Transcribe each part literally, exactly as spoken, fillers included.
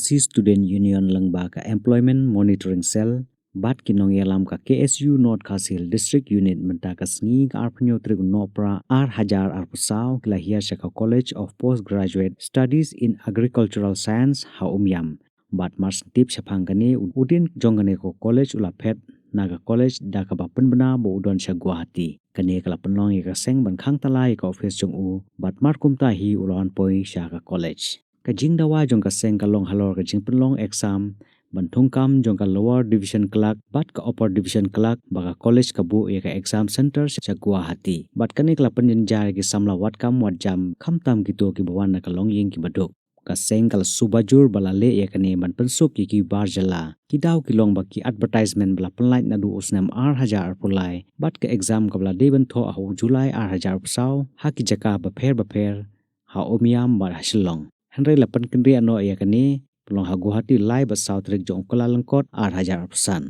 Khasi Student Union lyngba ka Employment Monitoring Cell bad ki nongïalam ka K S U North Khasi Hills District Unit mynta ka sngi ka arphew tarik u Nohprah ar hajar arphew saw ki la hiar sha ka College of Postgraduate Studies in Agricultural Science ha Umiam. Bad mar shen tip shaphang kane, u dien jong kane ka college u la phet na ka college da kaba pynbna ba u don sha Guwahati. Kane ka la pynlong ïa ka seng ban khang tala ïa ka office jong u bad mar kumta hi u la wan poi sha ka college. Ka jingdawa jong ka seng ka long halor ka jingpynlong exam ban thungkam jong ka Lower Division Clerk bad ka Upper Division Clerk ba ka college ka buh ïa ka exam center sha Guwahati. Bad kane ka la pynjynjar ïa ki samla wad kam wad jam, khamtam kito kiba wan na ka longïing kiba duk. Ka seng ka la suba jur ba la leh ïa kane ban pynsuk ïa ki bar jylla. Ki daw ki long ba ki advertisement ba la pynlait naduh u snem ar hajar arphew lai bad ka exam kaba la dei ban thoh ha u July ar hajar arphew saw ha ki jaka bapher bapher ha Umiam bad ha Shillong. Hynrei la pynkynriah noh ïa kane, pynlong ha Guwahati lai bad saw tarik jong u Kyllalyngkot ar hajar arphew san.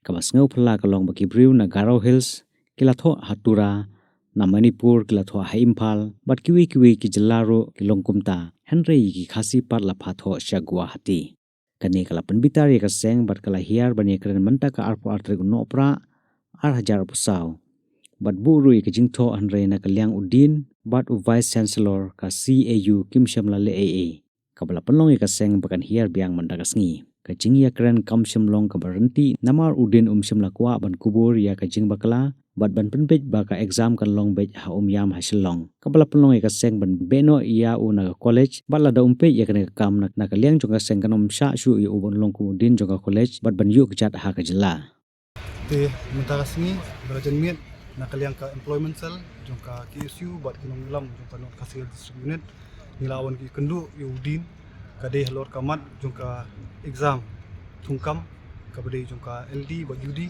Kaba sngewphylla ka long ba ki briew na Garo Hills ki la thoh ha Tura, na Manipur ki la thoh ha Imphal, bad kiwei kiwei ki jylla ruh ki long kumta. Hynrei ïa ki Khasi pat la phah thoh sha Guwahati. Kane ka la pynbitar ïa ka seng bad ka la hiar ban ïakren mynta ka arphew ar tarik u Nohprah ar hajar arphew saw. Bad buh ruh ïa ka jingthoh, hynrei na ka liang u Dean bad u Vice Chancellor ka C A U kim shym la leh ei ei. Kaba la pynlong ïa ka seng ba kan hiar biang mynta ka sngi. Ka jingïakren kam shym long kaba ryntih namar u Dean um shym la kwah ban kubur ïa ka jingbakla bad ban pynbeit ba ka exam kan long beit ha Umiam ha Shillong. Kaba la pynlong ïa ka seng ban beh noh ïa u na ka college bad lada um peit ïa kane ka kam, na, na ka liang jong ka seng kan ym shah shuh ïa u ban long kum u Dean jong ka college bad ban ïuh kjat ha ka jylla. Te mynta ka sngi ba la janmiet na ka liang ka Employment Cell jong ka K S U bad ki nongïalam jong ka North Khasi Hills District Unit, ngi la wan ki kynduh ïa u Dean, ka dei halor ka mat jong ka exam thungkam kaba dei jong ka L D bad U D,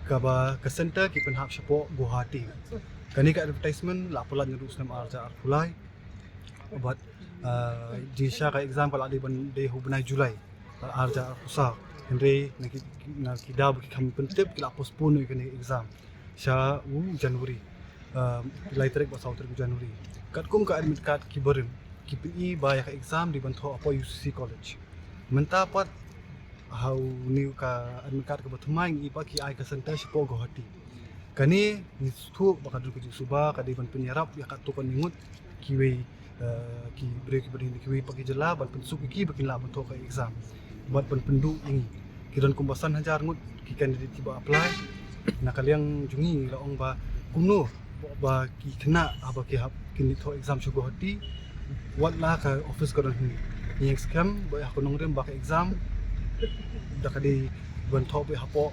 kaba ka center ki pynhap shapoh Guwahati. Kane ka advertisement la pynlait naduh u snem ar hajar arphew lai. Bad, ah, jingshisha ka exam ka la dei ban dei ha u bnai July ar hajar arphew saw. Hynrei na ki, na ki daw ba ki kham pyntip ki la postpone ïa kane ka exam sha u January, ah, lai tarik bad saw tarik u January. Katkum ka admit card ki barim, ki pyni ba ïa ka exam dei ban thoh hapoh U C C College. Mynta pat ha une u ka admit card kaba thymmai ngi i ba ki ai ka center shapoh Guwahati. Kane ngi sngewthuh ba ka don ka jingsuba, ka dei ban pynïarap ïa katto katne ngut kiwei, eh, ki briew kiba dei na kiwei pat ki jylla, ban pynsuk ïa ki ba kin lah ban thoh ka exam bad ban pynduh ïa ngi. Ki don kumba san hajar ngut ki candidate kiba apply. Na ka liang jong ngi ngi la ong ba kumno ba ki khynnah haba ki hap kin leit thoh exam sha Guwahati, wat la ka office ka don hangne. Ngi ïeng skhem ba ha ka nongrim ba ka exam da ka dei ban thoh beit hapoh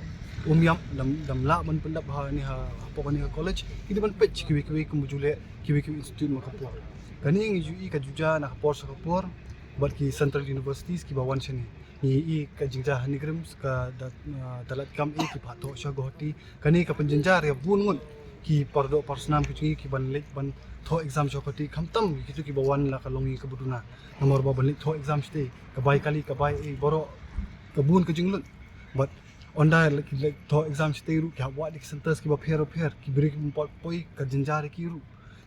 Umiam, da ym, da ym lah ban pyndap hangne ha, hapoh kane ka college. Ki dei ban peit sha kiwei kiwei kumba ju leh kiwei kiwei institute man ka por. Kane ngi ju i ka ju jia na ka por sha ka por bad ki central universities kiba wan shane. Ngi i ka jingjia hangne RIMS, ka da, ah, da lait kam eh ki phah thoh sha Guwahati. Kane ka pynjynjar ïa bun ngut ki pardoh parsnam ki jong ngi kiban leit ban thoh exam sha Guwahati, khamtam kito kiba wan la ka longïing kaba duna. Namar ba ban leit thoh exam shatei ka bai kali, ka bai ei baroh, ka bun ka jinglut. Bad ynda leit, leit thoh exam shatei ruh ki hap wad ïa ki centers kiba pher bapher, ki briew kim pat poi, ka jynjar ïa ki ruh.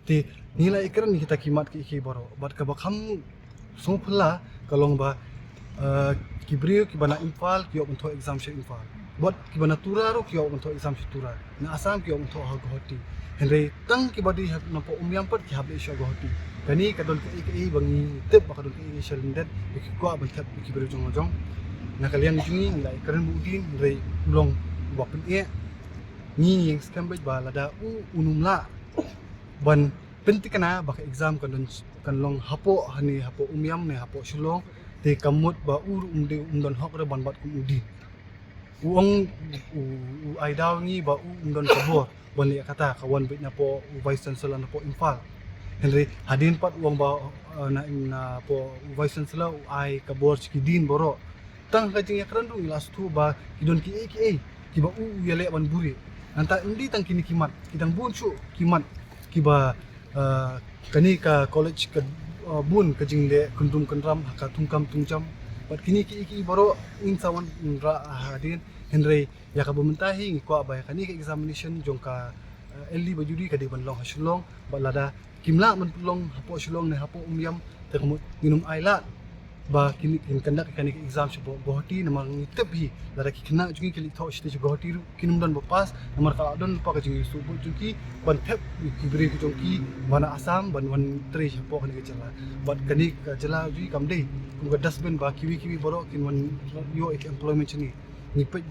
Te ngi la ïakren ïa kita ki mat kiei kiei baroh. Bad kaba kham sngewphylla ka long ba, eh, ki briew kiba na Imphal ki ïoh ban thoh exam sha Imphal. Bad kiba na Tura ruh ki ïoh ban thoh exam sha Tura. Na Assam ki ïoh ban thoh ha Guwahati. Hynrei tang kiba dei ha, napoh Umiam pat ki hap leit sha Guwahati. Kane ka don kaei kaei ba ngi tip ba ka don kaei kaei sha lyndet ba ki kwah ban thep ïa ki briew jong la jong. Na ka liang jong ngi ngi la ïakren bad u Dean, hynrei u long uba pyneh. Ngi ïeng skhem beit ba lada u, un ym lah ban pynthikna ba ka exam kan don, kan long hapoh hangne, hapoh Umiam ne hapoh Shillong, te ka mut ba u ruh um dei, um don hok ruh ban bat kum u Dean. U ong, u, u ai daw ngi ba u um don ka bor ban leh kata, ka wan beit napoh u Vice Chancellor napoh Imphal. Hynrei hadien pat u ong ba, eh, na, napoh u Vice Chancellor u ai ka bor sha ki Dean baroh. Tang ha ka jingïakren ruh ngi la sngewthuh ba ki don kiei kiei kiba u, u ïaleh ban buhrieh. Nangta ym dei tang kine ki mat, ki dang bun shuh ki mat kiba, ah, kane ka college ka, ah, bun ka jingleh kyndrum kyndram ha ka thungkam thungjam. Bad kine kiei kiei baroh ngin sa wanrah hadien, hynrei ïa kaba mynta hi ngi kwah ba ïa kane ka examination jong ka, ah, L D bad U D ka dei ban long ha Shillong, bad lada kim lah ban pynlong hapoh Shillong ne hapoh Umiam, te ka mut ngin ym ailad ba kin, kin conduct kane ka exam sha Guwahati, namar ngi tip hi lada ki khynnah jong ngi ki leit thoh shatei sha Guwahati ruh kin ym don ba pass, namar ka la don pa ka jingïasyllok jong ki ban thep ki briew ki jong ki ba na Assam ban wan trei shapoh kane ka jylla. Bad kane ka jylla jong ngi kam dei kum ka dustbin ba kiwei kiwei baroh kin wan ïoh ïa ka employment shane. Ngi peit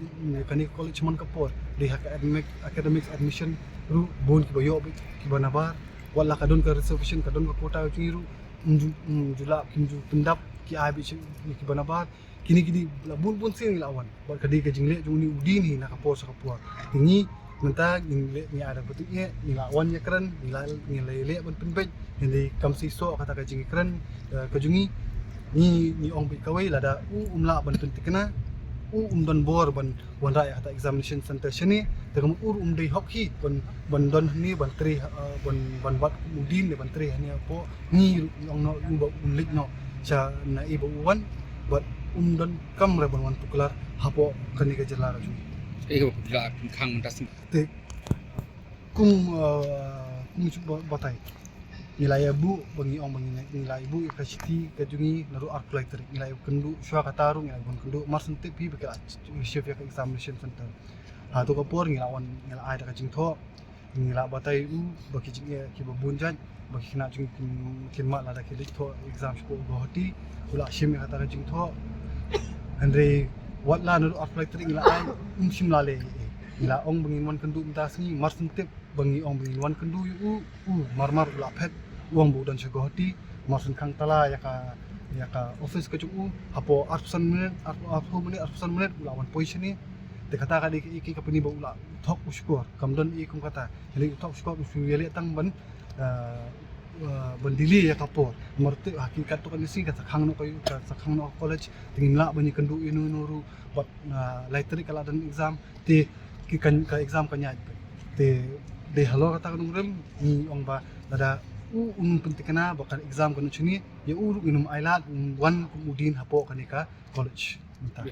kane ka college man ka por dei ha ka academic, academic admission ruh bun kiba ïoh beit kiba nabar. Wat la ka don ka reservation, ka don ka quota jong ngi ruh, ym ju, ym ju lah, kim ju pyndap ki ai beit sha kiba nabar. Kine kine la bun bun sien ngi la wan. Bad ka dei ka jingleh jong une u dien hi na ka por sha ka por. Te ngi mynta ngi leh, ngi ai da ka bynta, ngi la wan ïakren, ngi la, ngi la leh ban pynbeit. Hynrei kam seisoh kata ka jingïakren, eh, ka jong ngi, ngi, ngi ong beit kawei, lada u um lah ban pynthikna, u um don bor ban wanrah ïa kata examination center shane, te kumno u ruh um dei hok hi ban, ban don hangne ban trei, eh, ban, ban bat kum u dien ne ban trei hangne hapoh. Ngi ruh ngi ong noh u ba un leit noh sha na ei ba u wan, bad um donkam re ban wan tuklar hapoh kane ka jylla ka jong ngi. Ei ba puklar pynkhang mynta sngewbha. Te kum, eh, kum shu ba-, batai. Ngi la ïa buh ba ngi ong ba ngi, ngi la ïa buh ïa ka shithi ka jong ngi naduh arphew lai tarik, ngi la ïa kynduh shuwa kata ruh ngi la ïa kynduh, mar shen tip hi ba ki la shift ïa ka examination center. Ha tu ka por ngi la wan, ngi la ai da ka jingthoh, ngi la batai u ba ki jingeh kiba bun jait ba ki khynnah jong ngi kin, kin mad lada ki leit thoh exam shapoh Guwahati. U la shim ïa kata ka jingthoh. Hynrei wat la naduh arphew lai tarik ngi la ai, um shym la leh ei ei. Ngi la ong ba ngin wan kynduh mynta sngi, mar shen tip ba ngi ong ba ngin wan kynduh ïa u, u mar mar u la phet, u ong ba u don sha Guwahati. Mar shen khang tala ïa ka, ïa ka office ka jong u, hapoh arphew san minit, arphew, arphew minit, arphew san minit u la wan poi shane. Te kata ka dei ka, ka, ka pynban ba u la thok u shkor, kam don ei kum kata. Hynrei u thok u shkor u shu ïaleh tang ban, eh, eh, ban delay ïa ka por. Namar te ha ki katto katne sngi ka sa khang noh ka, ka sa khang noh ka college, te ngim lah ban ïakynduh ïano ïano ruh, bad, eh, lai tarik ka la don exam, te ki kan, ka exam kan ïaid beit. Te dei halor kata ka nongrim ngi ong ba lada u un pynthikna ba ka exam kan noh shane, ïa u ruh ngin ym ailad un wan kum u dien hapoh kane ka college mynta.